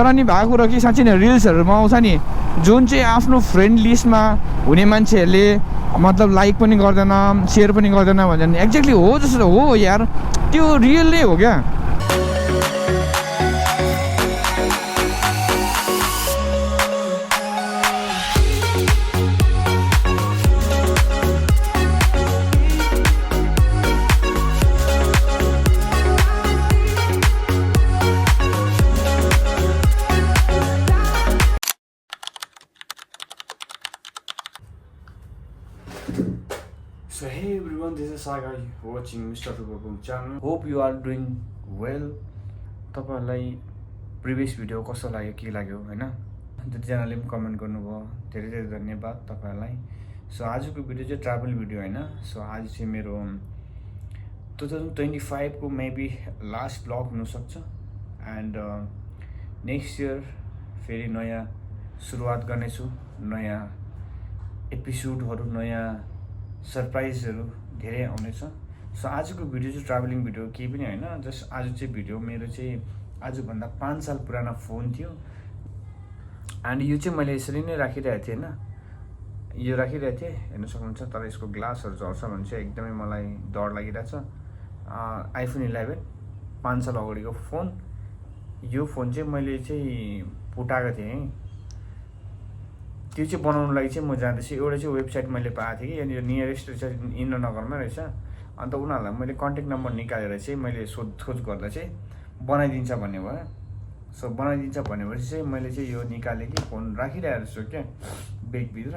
तर नि भएको कुरा कि साँच्चै नै रिल्सहरूमा आउँछ नि जुन चाहिँ आफ्नो फ्रेन्ड लिस्टमा हुने मान्छेहरूले मतलब लाइक पनि गर्दैन सेयर पनि गर्दैन भन्छ नि एक्ज्याक्टली हो जस्तो हो यार त्यो रियल नै हो क्या So hey everyone, this is Sagar watching Mr. Rupabum channel. Hope you are doing well. तपाईहरुलाई प्रिभियस भिडियो कस्तो लाग्यो के लाग्यो हैन जतिजनाले पनि कमेन्ट गर्नुभयो धेरै धेरै धन्यवाद तपाईहरुलाई सो आजको भिडियो चाहिँ ट्राभल भिडियो हैन सो आज चाहिँ मेरो 2025 को मेबी लास्ट ब्लग हुन सक्छ एन्ड नेक्स्ट इयर फेरि नयाँ सुरुवात गर्नेछु नयाँ एपिसोडहरु नयाँ सरप्राइजहरु धेरै आउनेछ सो आजको भिडियो चाहिँ ट्राभलिङ भिडियो केही पनि हैन जस्ट आज चाहिँ भिडियो मेरो चाहिँ आज भन्दा 5 साल पुरानो फोन थियो एन्ड यो चाहिँ मैले यसरी नै राखिरहेको थिएँ हैन यो राखिरहेको थिएँ हेर्न सक्नुहुन्छ तर यसको ग्लासहरु झर्छ भने चाहिँ एकदमै मलाई डर लागिरहेछ आइफोन 11 5 साल अगाडिको फोन यो फोन चाहिँ मैले चाहिँ फुटाएको थिएँ त्यो चाहिँ बनाउनको लागि चाहिँ म जाँदैछु एउटा चाहिँ वेबसाइट मैले पाएको थिएँ कि यहाँनिर नियरेस्ट रहेछ इन्द्रनगरमा रहेछ अन्त उनीहरूलाई मैले कन्ट्याक्ट नम्बर निकालेर चाहिँ मैले सोधखोज गर्दा चाहिँ बनाइदिन्छ भन्ने भयो सो बनाइदिन्छ भनेपछि चाहिँ मैले चाहिँ यो निकालेँ कि फोन राखिरहेको छु क्या बेगभित्र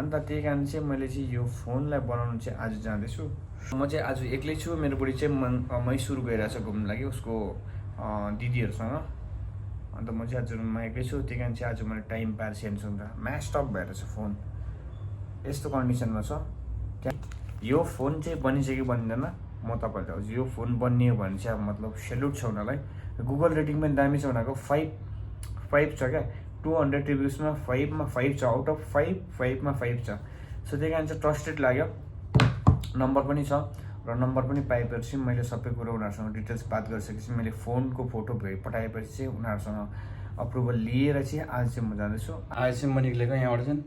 अन्त त्यही कारण चाहिँ मैले चाहिँ यो फोनलाई बनाउनु चाहिँ आज जाँदैछु म चाहिँ आज एक्लै छु मेरो बुढी चाहिँ मैसुर गइरहेछ घुम्नु लागि उसको दिदीहरूसँग अन्त म चाहिँ आज रुममा एक्लै छु त्यही कारण चाहिँ आज मैले टाइम पाएर स्यामसङ म्यास्टअप भएर छ फोन यस्तो कन्डिसनमा छ यो फोन चाहिँ बनिन्छ कि बनिँदैन म तपाईँलाई हजुर यो फोन बनियो भने चाहिँ अब मतलब सेल्युट छ उनीहरूलाई गुगल रेटिङ पनि दामी छ उनीहरूको 5 छ क्या 200 रिभ्युजमा 5 मा 5 छ आउट अफ 5 मा 5 छ सो त्यही कारण चाहिँ ट्रस्टेड लाग्यो नम्बर पनि छ र नम्बर पनि पाएपछि मैले सबै कुरो उनीहरूसँग डिटेल्स बात गरिसकेपछि मैले फोनको फोटो पठाएपछि चाहिँ उनीहरूसँग अप्रुभल लिएर चाहिँ आज चाहिँ म जाँदैछु आज चाहिँ म निक्लेको यहाँबाट चाहिँ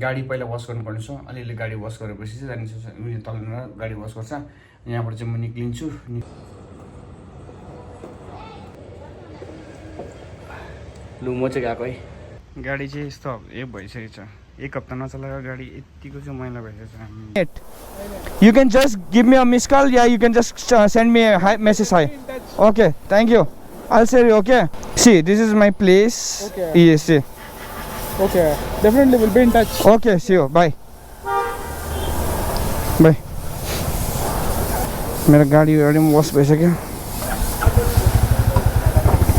गाडी पहिला वास गर्नुपर्ने छ अलिअलि गाडी वास गरेपछि चाहिँ जान्छ तल गाडी वास गर्छ यहाँबाट चाहिँ म निक्लिन्छु लु म चाहिँ गएको है गाडी चाहिँ यस्तो भइसकेको छ एक हप्ता नचलाएको गाडी यतिको चाहिँ मैला भइसकेको छ You can just give me a missed call. Yeah, you can just send me a hi message. Hi. Okay, thank you. I'll say you. Okay. See, this is my place. Okay. Yes. See. Okay. Definitely, we'll be in touch. Okay. See you. Bye. Bye. मेरो गाडी already वास भइसक्यो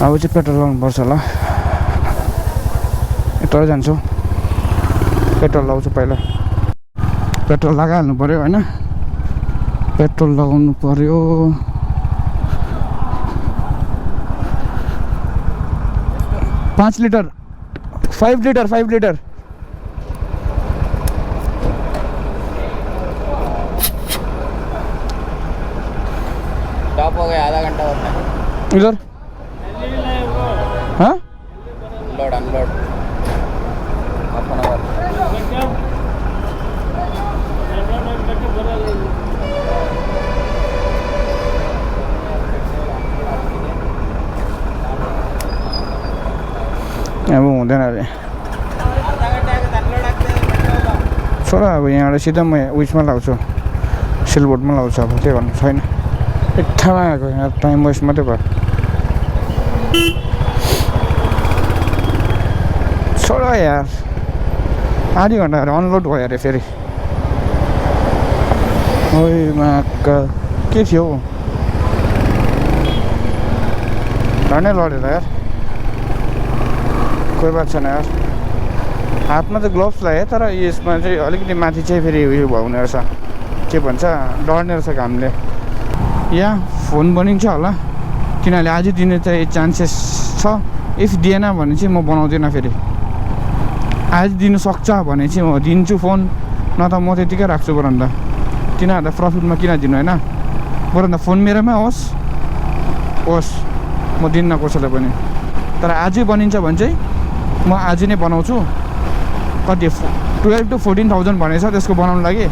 अब चाहिँ petrol लाउनुपर्छ होला यता जान्छु petrol लाउँछु पहिला पेट्रोल लगाइहाल्नु पर्यो हैन पेट्रोल लगाउनु पर्यो पाँच लिटर 5 लिटर टॉप हो गया आधा घंटा होता है इधर हाँ load unload half an hour अब हुँदैन अरे छोरा अब यहाँबाट सिधा म उयसमा लाउँछु सिलबोर्डमा लाउँछु अब त्यो गर्नु छैन ठाउँमा आएको यहाँ टाइम वेस्ट मात्रै भयो छोरा यार आधी घन्टा अनलोड भयो अरे फेरि ओइमा के थियो झन्डै लडेर यार कोही बात छैन यार हातमा त ग्लोभ्स लगायो तर यसमा चाहिँ अलिकति माथि चाहिँ फेरि उयो हुने रहेछ के भन्छ डढ्ने रहेछ घामले यहाँ फोन बनिन्छ होला किनभने आज दिने चाहिँ चान्सेस छ इफ दिएन भने चाहिँ म बनाउँदिनँ फेरि आज दिनु सक्छ भने चाहिँ म दिन्छु फोन न त म त्यतिकै राख्छु बरु अन्त तिनीहरूलाई प्रफिटमा किन दिनु होइन बरु अन्त फोन मेरोमा होस् म दिन्न कसैलाई पनि तर आजै बनिन्छ भने चाहिँ म आज नै बनाउँछु। कति 12 to 14,000 भनेछ त्यसको बनाउनु लागि।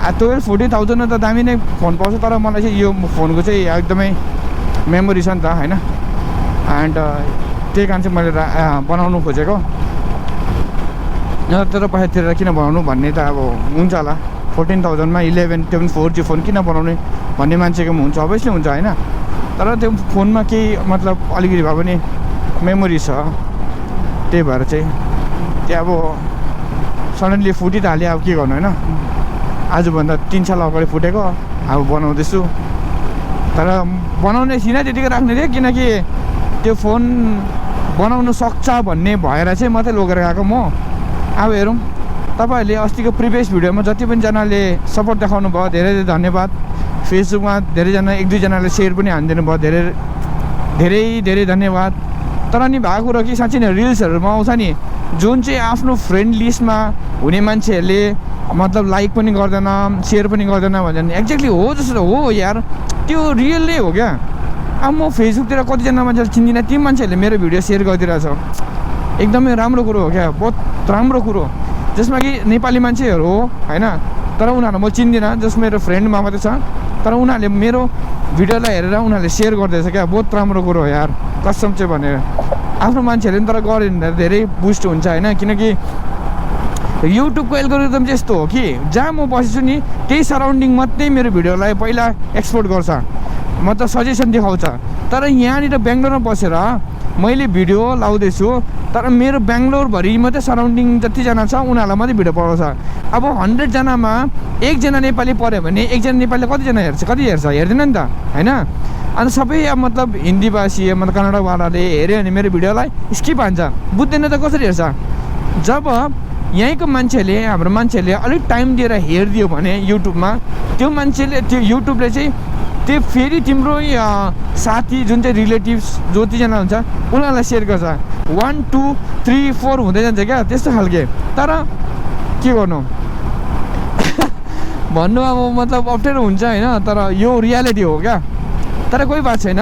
12-14,000 त दामी नै फोन पाउँछ, तर मलाई चाहिँ यो फोनको चाहिँ एकदमै मेमोरी छ नि त होइन। एन्ड त्यही कारण चाहिँ मैले बनाउनु खोजेको। तर पैसा तिरेर किन बनाउनु भन्ने त अब हुन्छ होला। 14,000 मा 11 त्यो पनि 4G फोन किन बनाउने भन्ने मान्छेको पनि हुन्छ, अभियसली हुन्छ होइन। तर त्यो फोनमा केही मतलब अलिकति भए पनि मेमोरी छ, त्यही भएर चाहिँ त्यो अब सडनली फुटी त हाल्यो, अब के गर्नु होइन। आजभन्दा 3 साल अगाडि फुटेको, अब बनाउँदैछु। तर बनाउने थिइनँ त्यतिकै राख्ने थिएँ, किनकि त्यो फोन बनाउनु सक्छ भन्ने भएर चाहिँ मात्रै लगेर गएको म। अब हेरौँ, तपाईँहरूले अस्तिको प्रिभियस भिडियोमा जति पनि जनाले सपोर्ट देखाउनु भयो, धेरै धेरै धन्यवाद। फेसबुकमा धेरैजना 1-2 जनाले सेयर पनि हानिदिनु भयो, धेरै धेरै धेरै धन्यवाद। तर नि भएको कुरो कि साँच्चै नै रिल्सहरूमा आउँछ नि, जुन चाहिँ आफ्नो फ्रेन्ड लिस्टमा हुने मान्छेहरूले मतलब लाइक पनि गर्दैन, सेयर पनि गर्दैन भन्छ नि, एक्ज्याक्टली हो जस्तो हो यार, त्यो रियल नै हो क्या। अब म फेसबुकतिर कतिजना मान्छेले चिन्दिनँ, ती मान्छेहरूले मेरो भिडियो सेयर गरिदिरहेछ, एकदमै राम्रो कुरो हो क्या, बहुत राम्रो कुरो। जसमा कि नेपाली मान्छेहरू हो होइन, तर उनीहरू म चिन्दिनँ, जस मेरो फ्रेन्डमा मात्रै छ, तर उनीहरूले मेरो भिडियोलाई हेरेर उनीहरूले सेयर गर्दैछ क्या, बहुत राम्रो कुरो हो यार, कसम चाहिँ भनेर। आफ्नो मान्छेहरूले पनि तर गऱ्यो भने धेरै बुस्ट हुन्छ होइन, किनकि युट्युबको एल्गोरिदम चाहिँ यस्तो हो कि जहाँ म बसेछु नि त्यही सराउन्डिङ मात्रै मेरो भिडियोलाई पहिला एक्सपोर्ट गर्छ, मतलब सजेसन देखाउँछ। तर यहाँनिर बेङ्गलोरमा बसेर मैले भिडियो लाउँदैछु, तर मेरो बेङ्गलोरभरि मात्रै सराउन्डिङ जतिजना छ उनीहरूलाई मात्रै भिडियो पठाउँछ। अब 100 जनामा 1 जना नेपाली पऱ्यो भने 1 जना नेपालीले कतिजना हेर्छ, कति हेर्छ, हेर्दैन नि त होइन। अनि सबै अब मतलब हिन्दी भाषी मतलब कन्नडवालाले हेऱ्यो भने मेरो भिडियोलाई स्किप हान्छ, बुझ्दैन त कसरी हेर्छ। जब यहीँको मान्छेले हाम्रो मान्छेले अलिक टाइम दिएर हेरिदियो भने युट्युबमा, त्यो मान्छेले त्यो युट्युबले चाहिँ त्यो फेरि तिम्रो साथी जुन चाहिँ रिलेटिभ्स जतिजना हुन्छ उनीहरूलाई सेयर गर्छ, 1 2 3 4 हुँदै जान्छ क्या, त्यस्तो खालके। तर के गर्नु भन्नु अब मतलब अप्ठ्यारो हुन्छ होइन, तर यो रियालिटी हो क्या। तर कोही बात छैन,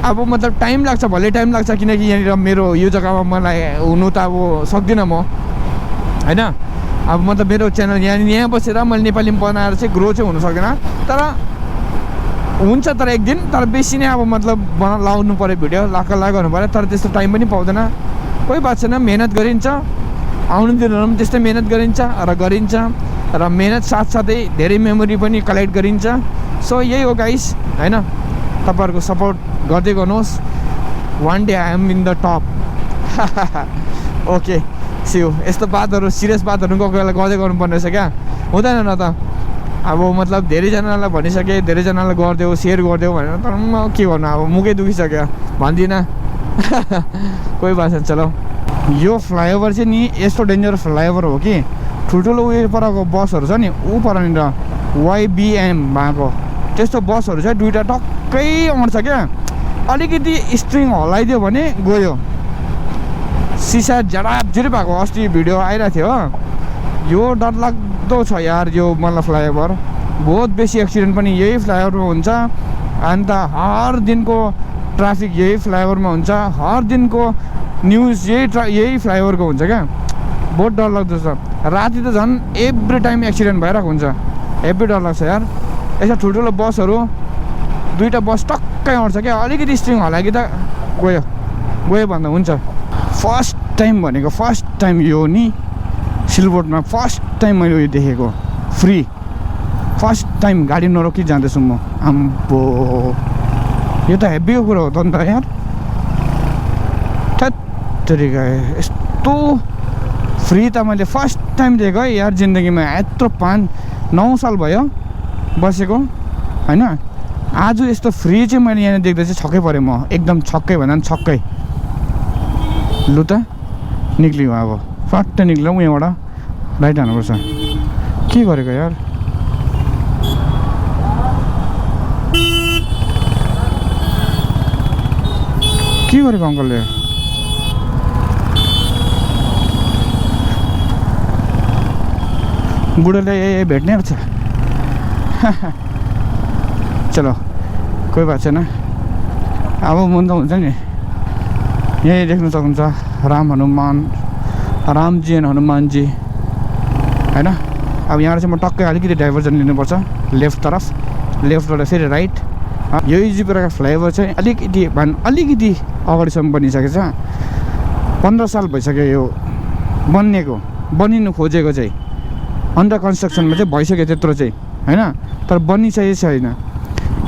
अब मतलब टाइम लाग्छ, भले टाइम लाग्छ, किनकि यहाँनिर मेरो यो जग्गामा मलाई हुनु त अब सक्दिनँ म होइन। अब मतलब मेरो च्यानल यहाँ बसेर मैले नेपालीमा बनाएर चाहिँ ग्रो चाहिँ हुनु सक्दैन, तर हुन्छ तर एक दिन, तर बेसी नै अब मतलब लाउनु पऱ्यो भिडियो, लाख गर्नु पऱ्यो, तर त्यस्तो टाइम पनि पाउँदैन। कोही बात छैन, मेहनत गरिन्छ, आउने दिनहरू पनि त्यस्तै मेहनत गरिन्छ र मेहनत साथसाथै धेरै मेमोरी पनि कलेक्ट गरिन्छ। सो यही हो गाइस होइन, तपाईँहरूको सपोर्ट गर्दै गर्नुहोस्। one day I am in the top। Okay सिउ। यस्तो बातहरू सिरियस बातहरू कोही बेला गर्दै गर्नुपर्ने रहेछ क्या, हुँदैन न त। अब मतलब धेरैजनालाई भनिसकेँ, धेरैजनालाई गरिदेऊ, सेयर गरिदेऊ भनेर, तर म के गर्नु, अब मुखै दुखिसक्यो भन्दिनँ। कोही बात छैन, चलो। यो फ्लाइओभर चाहिँ नि यस्तो डेन्जर फ्लाइओभर हो कि ठुल्ठुलो उयो परको बसहरू छ नि, ऊ परनिर YBM भएको त्यस्तो बसहरू छ, 2टा टक्कै अँट्छ क्या, अलिकति स्ट्रिङ हल्लाइदियो भने गयो, सिसा झडापझिरी भएको। अस्ति भिडियो आइरहेको थियो, यो डरलाग्दो छ यार यो मतलब फ्लाइओभर, बहुत बेसी एक्सिडेन्ट पनि यही फ्लाइओभरमा हुन्छ। अन्त हर दिनको ट्राफिक यही फ्लाइओभरमा हुन्छ, हर दिनको न्युज यही फ्लाइओभरको हुन्छ क्या, बहुत डरलाग्दो छ। राति त झन् एभ्री टाइम एक्सिडेन्ट भइरहेको हुन्छ, हेभी डर लाग्छ यार। यसो ठुल्ठुलो बसहरू 2टा बस टक्कै अँट्छ क्या, अलिकति स्ट्रिङ हल्ला कि त गयो भन्दा हुन्छ। फर्स्ट टाइम भनेको फर्स्ट टाइम यो नि सिलबोटमा फर्स्ट टाइम मैले यो देखेको, फ्री फर्स्ट टाइम गाडी नरोकी जाँदैछु म। आम्बो यो त हेभीको कुरा हो त नि त यार, थत्तरीका यस्तो फ्री त मैले फर्स्ट टाइम दिएको है यार जिन्दगीमा। यत्रो 5-9 साल भयो बसेको होइन, आज यस्तो फ्री चाहिँ मैले यहाँ देख्दा चाहिँ छक्कै परेँ म, एकदम छक्कै भन्दा पनि छक्कै। लु त निक्लियो, अब फट्ट निक्लियो, यहाँबाट राइट हान्नुपर्छ। के गरेको यार, के गरेको अङ्कलले? बुढोले भेट्ने रहेछ। चलो कोही बात छैन, अब मन त हुन्छ नि। यहीँ देख्न सक्नुहुन्छ रामजी एन्ड हनुमानजी होइन। अब यहाँबाट चाहिँ म टक्कै अलिकति डाइभर्जन लिनुपर्छ लेफ्टबाट फेरि राइट। यो इजिपुराको फ्लाइओभर चाहिँ अलिकति अगाडिसम्म बनिसकेको छ। 15 साल भइसक्यो यो बनिनु खोजेको चाहिँ, अन्डर कन्स्ट्रक्सनमा चाहिँ भइसक्यो त्यत्रो चाहिँ होइन, तर बनिसकेको छैन।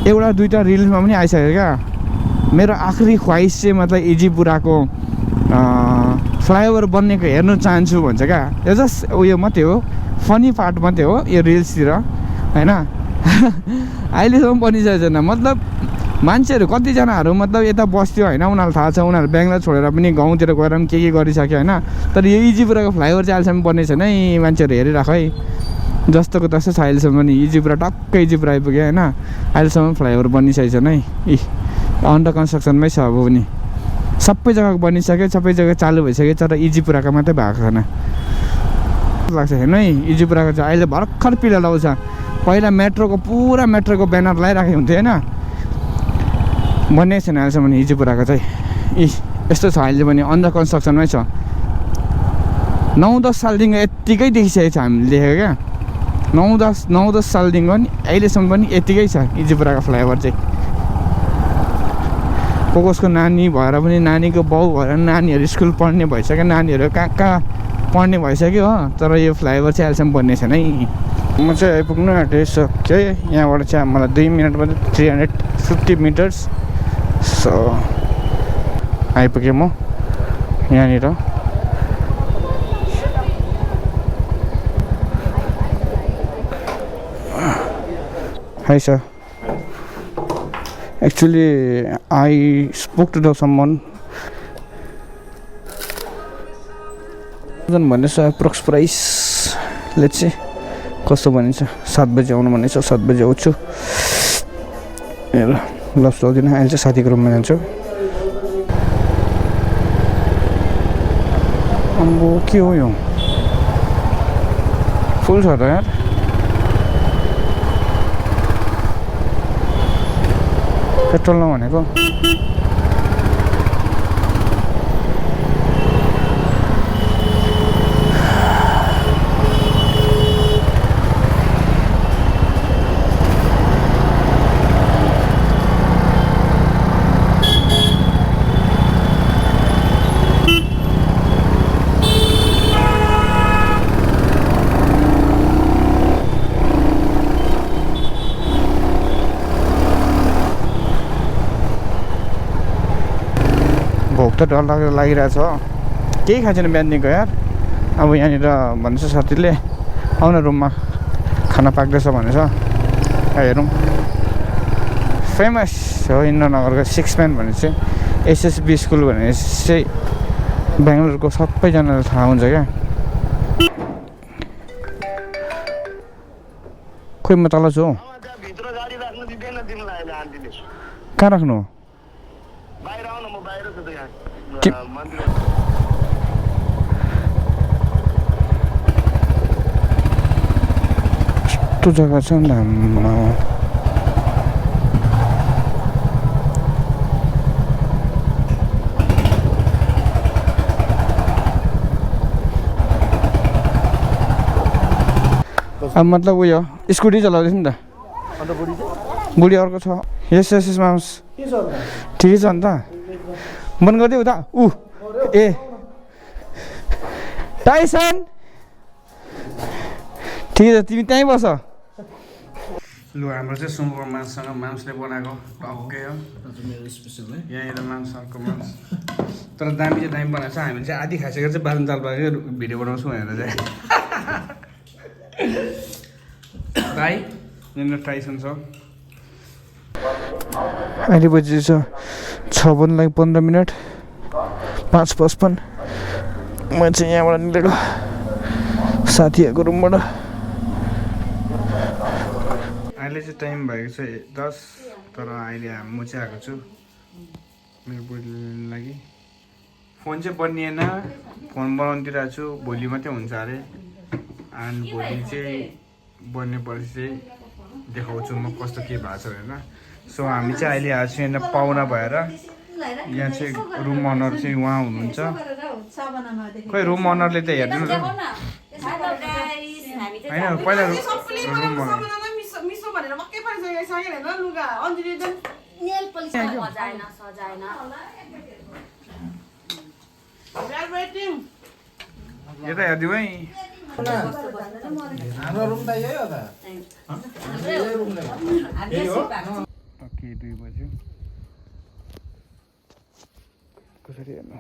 एउटा दुईवटा रिल्समा पनि आइसक्यो क्या। मेरो आखिरी ख्वाइस चाहिँ मतलब इजिपुराको फ्लाइओभर बन्नेको हेर्नु चाहन्छु भन्छ क्या। यो जस्ट उयो मात्रै हो, फनी पार्ट मात्रै हो यो रिल्सतिर होइन। अहिलेसम्म बनिसकेको छैन। मतलब मान्छेहरू कतिजनाहरू मतलब यता बस्थ्यो होइन, उनीहरूलाई थाहा छ, उनीहरू बेङ्गलोर छोडेर पनि गाउँतिर गएर पनि के गरिसक्यो होइन। तर यो इजिपुराको फ्लाइओभर चाहिँ अहिलेसम्म बन्ने छैन है, मान्छेहरू हेरिराख है। जस्तोको तस्तै छ अहिलेसम्म नि, इजिपुरा टक्कै इजिपुरा आइपुग्यो होइन। अहिलेसम्म फ्लाइओभर बनिसकेको छैन है। अन्डर कन्स्ट्रक्सनमै छ अब पनि, सबै जग्गाको बनिसक्यो, सबै जग्गा चालु भइसक्यो, तर इजिपुराको मात्रै भएको छैन लाग्छ हेर्नु है। इजिपुराको चाहिँ अहिले भर्खर पिला लाउँछ। पहिला पुरा मेट्रोको ब्यानर लगाइराखेको हुन्थ्यो होइन, बनिएको छैन अहिलेसम्म इजिपुराको चाहिँ। यस्तो छ अहिले पनि अन्डर कन्स्ट्रक्सनमै छ। 9-10 सालदेखि यत्तिकै देखिसकेको छ हामीले देखेको क्या। 9-10 सालदेखि पनि अहिलेसम्म पनि यत्तिकै छ इजिपुराको फ्लाइओभर चाहिँ। कसको नानी भएर पनि, नानीको बाउ भएर नानीहरू स्कुल पढ्ने भइसक्यो, नानीहरू कहाँ पढ्ने भइसक्यो हो, तर यो फ्लाइओभर चाहिँ अहिलेसम्म बन्ने छैन है। म चाहिँ आइपुग्नु आँटिसक्यो। यहाँबाट चाहिँ मलाई 2 मिनटमा 350 मिटर्स सो आइपुगेँ म यहाँनिर। Hi sir, actually I spoke to someone भनेछ एप्रोक्स प्राइस लेट्स चाहिँ कस्तो भनिन्छ। 7 बजी आउनु भनेछ, 7 बजी आउँछु। हेर ग्लोभ्स लाउँदिनँ, अहिले चाहिँ साथीको रुममा जान्छु। अम्बो के हो यो, फुल छ त यार। पेट्रोल नभनेको भोक त डर लागिरहेछ। केही खाएको छैन बिहानदेखिको यार। अब यहाँनिर भन्छ साथीले आउन रुममा खाना पाक्दैछ भनेछ, हेरौँ। फेमस हो इन्द्रनगरको 6 माइल भने चाहिँ एसएसबी स्कुल भने चाहिँ बेङ्गलोरको सबैजनालाई थाहा हुन्छ क्या। खोइ म तल छु। कहाँ राख्नु? यस्तो जग्गा छ नि हाम्रो। अब मतलब उयो स्कुटी चलाउँदैछ नि त। बुढी अर्को छ। यस यस माउस ठिकै छ नि त। बन्द गरिदियो उता ए टाइसन ठिकै छ, तिमी त्यहीँ बस। लु हाम्रो चाहिँ सुँगुरको मासुसँग मासुले बनाएको टक्कै हो। यहाँनिर मासुको मासु तर दामी चाहिँ दामी बनाएको छ। हामीले चाहिँ आधी खाइसकेर चाहिँ बादन चाल पारेर भिडियो बनाउँछौँ भनेर चाहिँ। भाइ यहाँनिर टाइसन छ। अहिले बजी छ 6:15 मिनट 5:55। म चाहिँ यहाँबाट निस्केको साथीहरूको रुमबाट। अहिले चाहिँ टाइम भएको छ 10, तर अहिले म चाहिँ आएको छु मेरो बुढी लिनु लागि। फोन चाहिँ बनिएन, फोन बनाउनुतिर आएको छु। भोलि मात्रै हुन्छ अरे। एन्ड भोलि चाहिँ बन्नेपछि चाहिँ देखाउँछु म कस्तो के भएको छ होइन। सो हामी चाहिँ अहिले आएको छु यहाँ पाहुना भएर। यहाँ चाहिँ रुम ओनर चाहिँ उहाँ हुनुहुन्छ खोइ रुम ओनरले त हेर्नु होइन पहिला रुम ओनर मिसो भनेर मक्कै परिसकेको छ हेर्न लुगा अन्जली त नेल पलिस सजाएन वेटिङ यता हेरिदिउँ है हाम्रो रुम त यही हो त यही रुमले ओके 2 बज्यो कसरी हेर्नु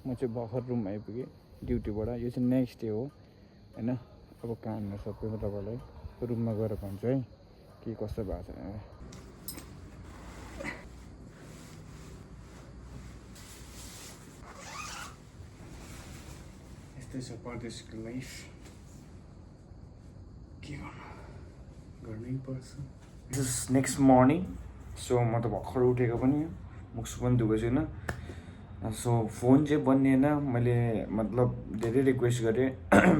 म चाहिँ भर्खर रुम आइपुगेँ ड्युटीबाट यो चाहिँ नेक्स्ट डे हो होइन अब काममा सबैमा तपाईँलाई रुममा गएर भन्छु है के कस्तो भएको छ यस्तै छ परदेशको लाइफ के गर्नै पर्छ दिस नेक्स्ट मर्निङ सो म त भर्खर उठेको पनि मुख पनि धुएको छैन सो फोन चाहिँ बनिएन मैले मतलब धेरै रिक्वेस्ट गरेँ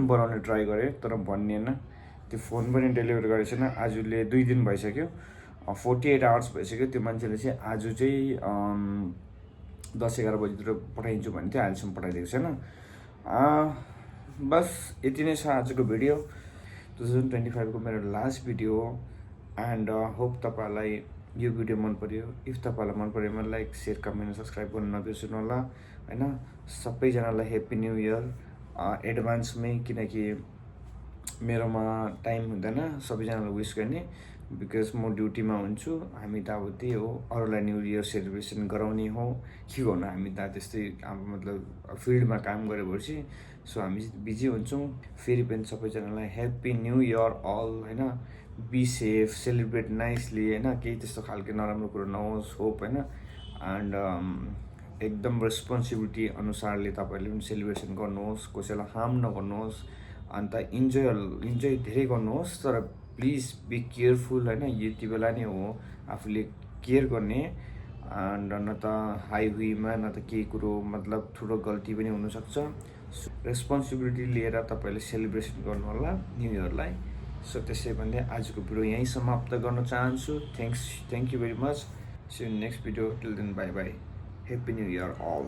बनाउने ट्राई गरेँ तर बनिएन त्यो फोन पनि डेलिभर गरेको छैन आजले 2 दिन भइसक्यो 48 आवर्स भइसक्यो त्यो मान्छेले चाहिँ आज चाहिँ 10-11 बजीतिर पठाइदिन्छु भने थियो अहिलेसम्म पठाइदिएको छैन बस यति नै छ आजको भिडियो 2025 को मेरो लास्ट भिडियो हो एन्ड होप तपाईँलाई यो भिडियो मन पर्यो इफ तपाईँलाई मन पर्यो भने लाइक सेयर कमेन्ट सब्सक्राइब गर्न नबिर्सनु होला हैन सबैजनालाई ह्याप्पी न्यू इयर एडभान्समै किनकि मेरोमा टाइम हुँदैन सबैजनालाई विश गर्ने बिकज म ड्युटीमा हुन्छु हामी त अब त्यही हो अरूलाई न्यू इयर सेलिब्रेसन गराउने हो के गर्नु हामी त त्यस्तै मतलब फिल्डमा काम गरेपछि सो हामी बिजी हुन्छौँ फेरि पनि सबैजनालाई ह्याप्पी न्यू इयर अल हैन बी सेफ सेलिब्रेट नाइसली हैन केही त्यस्तो खालको नराम्रो कुरो नहोस् होप हैन एन्ड एकदम रेस्पोन्सिबिलिटी अनुसारले तपाईँहरूले पनि सेलिब्रेसन गर्नुहोस् कसैलाई हार्म नगर्नुहोस् अन्त इन्जोय धेरै गर्नुहोस् तर प्लिज बी केयरफुल हैन यति बेला नै हो आफूले केयर गर्ने एन्ड न त हाइवेमा न त केही कुरो मतलब ठुलो गल्ती पनि हुनसक्छ रेस्पोन्सिबिलिटी लिएर तपाईँले सेलिब्रेसन गर्नु होला न्यू इयरलाई सो त्यसै भन्दै आजको भिडियो यहीँ समाप्त गर्न चाहन्छु thank you very much see you next video till then bye bye happy new year all